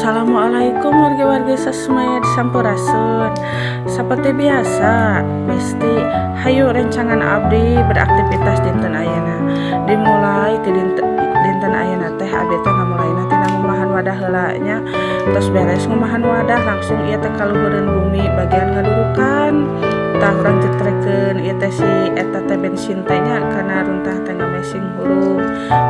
Assalamualaikum warga-warga sosmed, sampurasun. Seperti biasa, Besti, hayu rencangan abdi beraktivitas dinten ayeuna. Dimulai ti dinten ayeuna teh abdi teh ngamulaina tina ngumahan wadah heula nya. Terus beres ngumahan wadah, langsung ieu teh kaluhureun bumi bagian ngadurukan. Tah, urang cetrekeun ieu teh si eta teh bensin teh nya, kana runtah teh ngamesing hurung.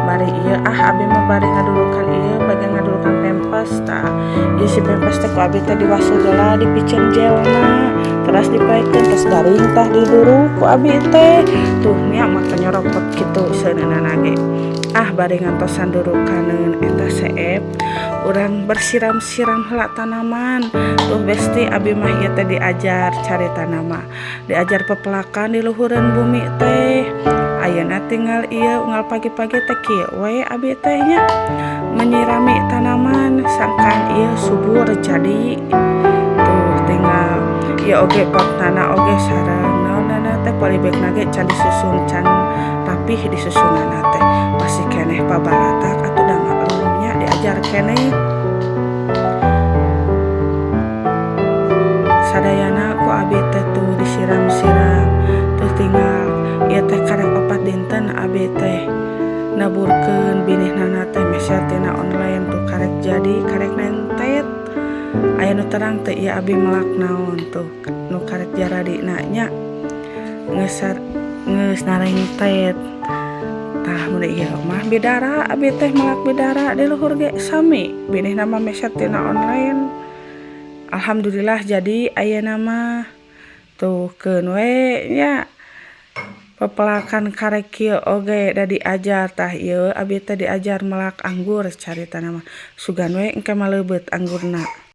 Bari ieu ah, abi mah bari ngadurukan ieu bagian ngadurukan pempes. Tah, ieu si pempes teh ku abi teh diwasul heula, dipiceun gelna, terus dipoekeun, terus garing tah diduruk ku abi teh. Tuh nya, maka nyorokot kitu seuneunana ge. Ah, bari ngantosan durukaneun eta seep, urang bersiram-siram heula tanaman. Tuh, Besti, abi mah ieu teh diajar caritana mah, diajar pepelakan di luhureun bumi teh. Ayeuna tinggal ieu unggal pagi-pagi teh kieu we abi teh nya, menyirami tanaman sangkan ieu subur. Jadi tuh tinggal ieu oge potnana oge sareng naonnana teh, polybagna ge can disusun, can rapih disusunana teh, masih keneh pabalatak atuh da maklum nya, diajar keneh. Sadayana ku abi teh tuh disiram-siram. Tuh, tinggal ieu teh karek 4 dinten abi teh naburkeun binihnana teh, meser tina online. Tuh, karek jadi, karek nentet. Aya nu terang teh ieu abi melak naon? Tuh, nu karek jaradina nya, geus geus narengtet. Tah, mun ieu mah bidara, abi teh melak bidara di luhur ge sami, binihna mah meser tina online. Alhamdulillah jadi ayeuna mah. Tuh, keun we nya, pepelakan karek kieu oge da diajar. Tah, ieu abi teh diajar melak anggur caritana mah, sugan we engke mah leubeut anggurna.